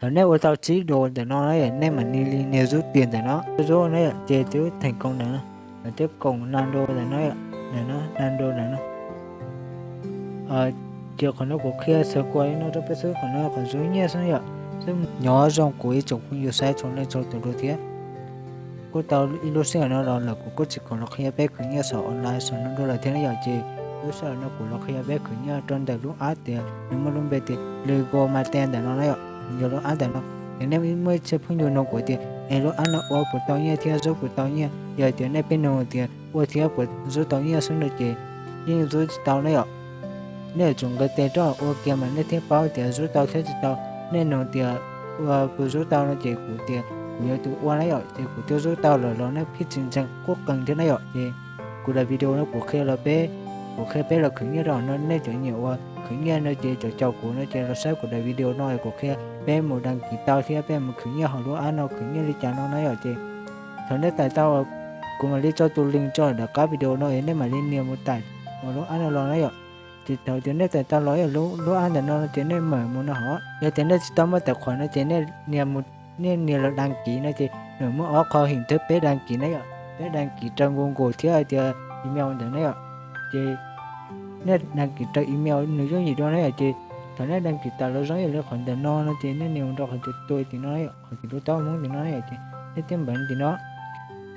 Thaum nej ua tau tsib dua ntawm no na yom, nej mam li nias zub tias ntawm no, zub na yom, ces twb theem koom ntawm no, twb koom na dua ntawm no, na dua ntawm no. Ces qhov no kuv qhia xav kuas no rau peb xwb, qhov no qhov zub nyiaj xwb yom. Xwb nyob zoo kuv ib tsoom phooj ywg saib txhua leej txhua tus dua thiab. Kuj tau ib lub sij hawm no los lawm kuv kuj tsis khoom los qhia peb khwv nyiaj saum online saum no dua lawm thiab na yom, ces lub sij hawm no kuv los qhia peb khwv nyiaj rau ntawm lub app tias nws muaj lub npe tias Lego Mate ntawm no na yom, yog lub app ntawm no. Ces nej muaj ib txhia phooj ywg nug kuv tias es lub app no ua puas tau nyiaj thiab zub puas tau nyiaj, yog tias nej pheej nug tias ua thiab puas zub tau nyiaj xwb no ces yeej zub tsis tau na yom. Nej yuav tsum nqis tes rau ua kiag mas nej thiaj paub tias zub tau thiab tsis tau. Nej nug tias ua puas zub tau no ces kuv tias kuv yog tus ua na yom, ces kuv twb zub tau lawm los nej pheej tsis ntseeg quj qees thiab na yom. Ces kuv daim video no kuv qhia los peb, kuv qhia peb los khwv nyiaj rau no, nej cov nyiam uas khwv nyiaj no ces cov caum kuv no ces los saib kuv daim video no kuv qhia peb mus đăng ký tau thiab peb mus khwv nyiaj hauv lub app no khwv nyiaj li cas no na yom. Ces thaum nej tải tau, kuv mam li tso tus link tso nram qab video no es nej mam li nias mus tải ua lub app no los na yom. Ces thaum tias nej tải tau los lub app ntawm no ces nej mam mus no hov. Yog tias nej tsis tau muaj tài khoản no ces nej nias mus, nej nias los đăng ký no ces nws muaj ob qho hình thức peb đăng ký na yom, peb đăng ký rau Google thiab hais tias email ntawd na yom. Ces nej đăng ký rau email nws yooj yim dua na yom. Ces thaum nej đăng ký tau los zoo ib yam li qhov ntawm no no ces nej nias mus rau qhov tias tua tim no yom, qhov tias lub taub hmoov tim no yom, ces nej thiaj npev tim no.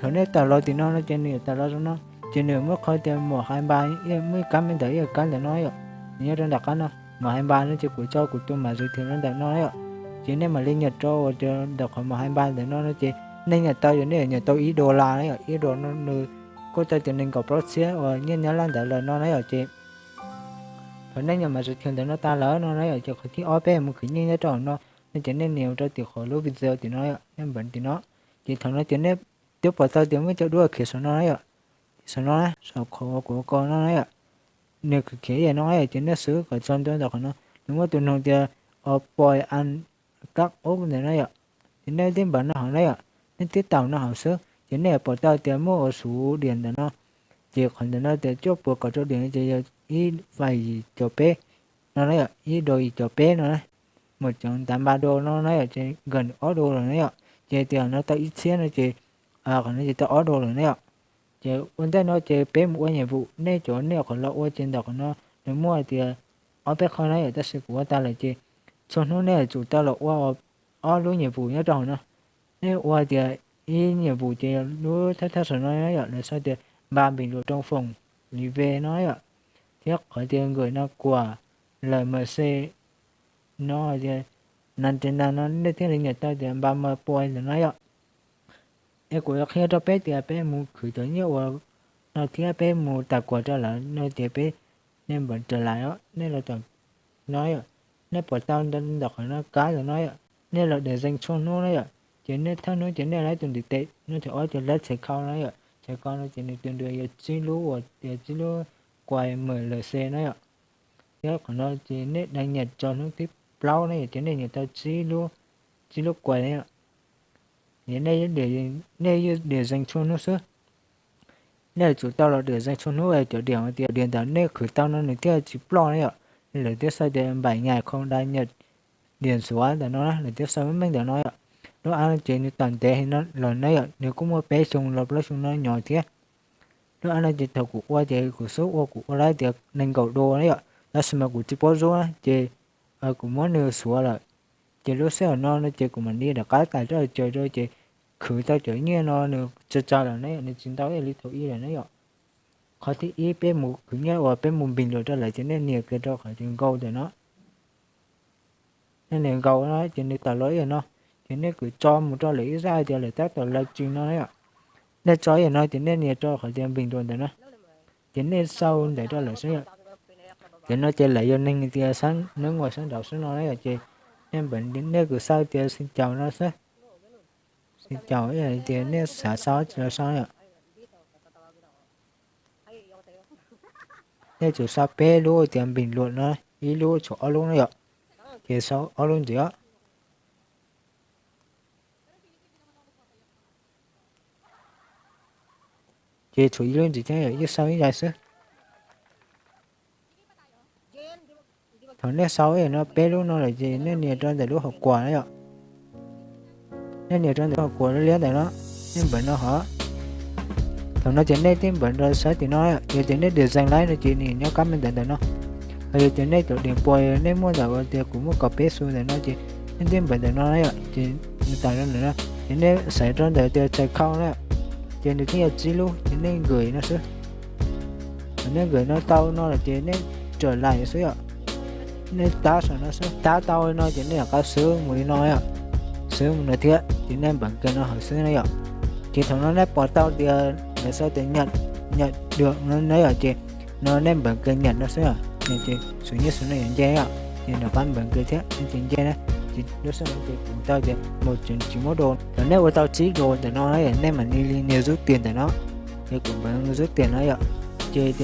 Thaum nej tawm los tim no no ces nws yuav tawm los zoo no, ces nws muaj qhov tias một hai ba, muaj ib kab me ntawd ib kab ntawm no yom. Nws nyob rau nram qab no một hai ba no ces kuv tso kuv tus mã giới thiệu rau ntawm no yom. Ces nej mam li nias rau uas ntawm qhov một hai ba ntawm no no ces nej nias tau, yog nej nias tau ib đô la na yom, ib đô no nws kuj tau tias nees nkaum plaub txhiab uas nyiaj Nyab Laj ntawd lawm no na yom. Ces thaum nej nias mã giới thiệu ntawm no tas lawm no na yom, ces qhov thib ob peb mus khwv nyiaj nyob rau hauv no no ces nej nias rau tim qhov lub video tim no yom, nej npev tim no. Ces thaum no ces nej twb pom tau tias muaj cov duab khiav saum no na yom, saum no na, saum qhov uas kuv ua ko no na yom. Nws khiav khiav ib yam no yom, ces nej xub kom txog ntua ntawm qhov no, nws muaj tus nug tias o poi an kab ub ntawm no yom. Ces nej twb npev no hauv na yom, nej twb taus no hauv xwb ces nej yuav pom tau tias muaj ua suv diam ntawm no. Ces qhov ntawm no tias cuaj puas kaum rau diam no ces yog ib vais yim caum peb no na yom, ib đô yim caum peb no na, một triệu tám ba đô no na yom, ces gần ob đô lawm na yom. Ces tias no tau ib txhiab no ces qhov no ces tau ob đô lawm na yom. Ces ua ntej no ces peb mus ua nhiệm vụ, nej cov nej qhov los ua ces ntawm qhov no nws muaj tias ob peb qho na yom, tab sis kuv ua tas lawm ces txhua hnub nej yuav tsum tau los ua ob lub nhiệm vụ nyob rau hauv no. Nej ua tias ib nhiệm vụ ces lub thawj thawj saum no yom, lawv sau tias ba bình luận trong phòng live no yom, thiab qhov tias gửi nộp quà L M C no tias nas tes nas no nej thiaj li nias tau tias ba ma pua ntawm no yom. Es kuv yuav qhia rau peb tias peb mus khwv cov nyiaj uas no thiab peb mus tawm kuam rau lawv no tias peb nias npev raws lais os, nej los tawm no yom, nej pom tau ntawm qhov no kab ntawm no yom, nej los điểm danh tshuaj hnub na yom, ces nej thawj hnub ces nej laib tus ntiv tes, hnub thib ob ces laib txhais khau na yom, txhais khau no ces nws tus ntua yog tsib lub uas tias tsib lub quà M L C na yom. Thiab qhov no ces nej đăng nhập tso hnub thib plaub na yom, ces nej nias tau tsib lub quà na yom. Nej, nej yuav điểm danh tshuaj hnub xwb. Nej yuav tsum tau los điểm danh tshuaj hnub cov điểm uas tias điểm ntawm nej khwv tau no nws thiaj tsis ploj na yom. Lawv thiaj sau tias bảy ngày không đăng nhập điểm số ntawm no na, lawv thiaj sau meej meej ntawm no yom. Lub app no ces nws tawm ntev heev no lawm na yom, nws kuj muaj peb xyoo los plaub xyoo no nyob thiab. Lub app no ces thaum kuv ua ces kuv xub ua kuv ua laib tias nees nkaum đô na yom, tab sis mas kuv tsis paub zub na ces kuv muab nws xuav lawm. Ces lub sij hawm no no ces kuv mam li rov qab tải rau ces khwv tau cov nyiaj no nws tsawg tsawg lawm na yom, nws tsis ntau ib yam li thaum ub lawm na yom. Qhov thib ib peb mus khwv nyiaj uas peb mus bình luận rau lawv ces nej nias kiag rau qhov tias nkaus ntawm no. Nej nias nkaus no ces nws tawm los ib yam no, ces nej kov tso mus rau lawv ib zaj tias lawv tab tom live stream no na yom. Nej tso ib yam no ces nej nias rau qhov tias bình luận ntawm no, ces nej sau ntawv rau lawv xwb yom. Ces no ces lawv yog neeg tias sab nub uas sab nraud xwb no na yom, ces nej npev, nej kov sau tias xin chào no xwb. Xin chào ib yam li tias nej xav sau tsis los sau yom. Nej tsum sau peb lub tias bình luận no, ib lub tshuav ob lub na yom, ces sau ob lub ntxiv os. Ces tshuav ib lub ntxiv thiab yom, yeej sau ib yam xwb. Thaum nej sau ib yam no peb lub no lawm ces nej nias rau ntawm lub hauv kuam na yom. nyob nias rau ntawm kuas liab ntawm no, nej npawm no hov. Thaum no ces nej tib npawm rau sab tim no, yog tias nej design laib no ces nws nyob kab me ntawv ntawm no. Hos yog tias nej cov dev puas nej muaj ntawm uas tias kuv muaj kaum peb xu ntawm no ces nej tib npawm ntawm no na yom, ces nws tawm rau ntawm no, ces nej xaiv rau ntawm tias checkout na, ces nws thiaj yog tsib lub, ces nej nkag no xwb. Thaum nej nkag no tau no lawm ces nej raws laim xwb yom. Nej tab saum no xwb, tab tau li no ces nej rov qab xwb mus li no yom, xwb mus no thiab ces nej npawm nkag no hauv xwb na yom. Ces thaum no nej pom tau tias lawv sau tias nyam, nyam dua no na yom, ces no nej npawm nkag nyam no xwb yom, ces xus nyiaj xus no yuav nce yom, ces rov qab npawm nkag thiab, ces nce na, ces lub xwb no ces kuv tau tias mus tseem tsis muab dua. Thaum nej ua tau tsib dua ntawm no na yom, nej mam li nias zub tias ntawm no, ces kuv npawm zub tias no yom. Ces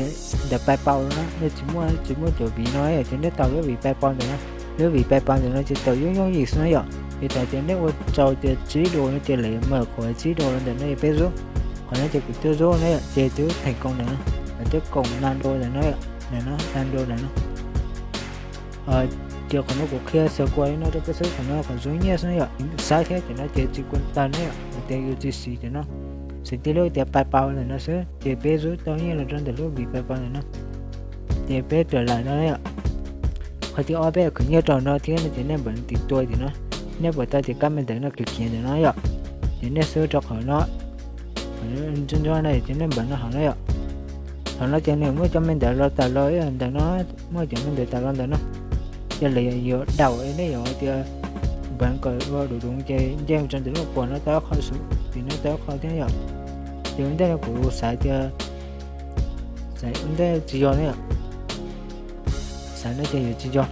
ntawm PayPal no nej tsis muaj, tsis muaj cov viv no yom, ces nej tau lub viv PayPal ntawm no. Lub viv PayPal ntawm no ces tau yooj yooj yim xwb na yom. Ces thaum tias nej ua tau tias tsib dua no ces lawv mam qhuav tsib dua ntawm no yog peb zub. Qhov no ces kuv twb zub na yom, ces twb theem koom ntawm no, lawv twb koom na dua ntawm no, ntawm no na dua ntawm no. Ces qhov no kuv qhia xav kuas li no rau peb xwb, qhov no qhov zub nyiaj xwb yom, saib thiab cov no ces tsis kuas tag ne yom, hais tias yus tsis siv cov no, siv tib lub tias PayPal ntawm no xwb ces peb zub tau nyiaj los rau ntawm lub viv PayPal ntawm no. Ces peb raws laim no yom. Qhov thib ob peb khwv nyiaj rau no thiab no ces nej npawm tiv tua tim no, nej pom tau tias kab me ntawv no khiav khiav ntawm no yom, ces nej xub rau qhov no, qhov ntsuab ntsuab no ces nej npawm no hauv no yom. Thaum no ces nws muaj cov me ntawv los tawm los ntawm no, muaj cov me ntawv tawm los ntawm no, ces lawv yuav daum nej yuav tias npawm kom ua duv duv ces nce mus rau ntawm lub kuas no tau qho xus tim no tau qho thiab yom. Ces ua ntej no kuv xav tias, xav ua ntej tsis yog ne yom, xav no ces yuav tsis yog.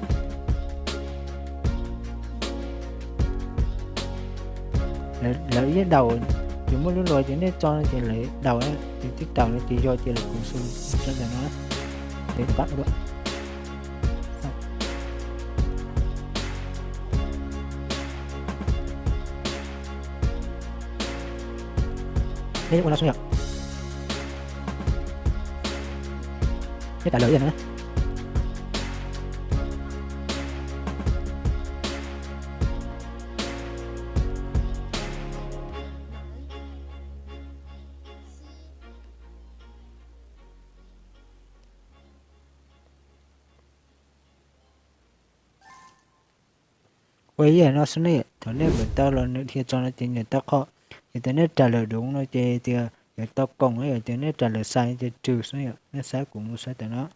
Lawv ib daum, ces muaj lub luag ces nej tso no ces lawv daum, ces tib taum no ces yog ces lawv kuv xus rau ntawm no, ces pab dua. Peb ua no xwb yom. Peb tas lawm ib yam no. Ua ib yam no xwb ne, thaum nej npawm tau los nws dhia tso no ces nyiam tau qho. Yog tias nej rais lawm duv no ces tias yuav tau koom, yog tias nej rais lawm xais ces rws xwb yom, nej saib kuv mus saib tam no.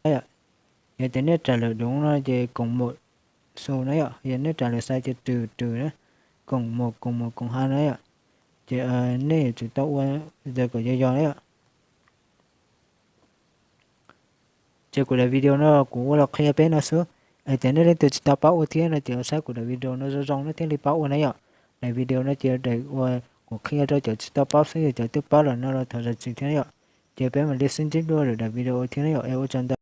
Yog tias nej rais lawm duv no ces koom mus xus na yom, yog nej rais lawm xais ces rws rws na, koom mus koom mus koom ha na yom. Ces nej yuav tsum tau ua kom yog yog na yom. Ces kuv daim video no kuv ua los qhia peb no xwb. Hais tias nej leej twg tsis tau paub ua thiab no ces saib kuv daim video no zoo zoo no thiaj li paub ua na yom. Daim video no ces daim uas kuv qhia rau cov tsis tau paub xwb, yog cov twb paub lawm no los thov zam txim thiab yom. Ces peb mam li sib ntsib dua lwm daim video thiab na yom, es ua tsaug ntau.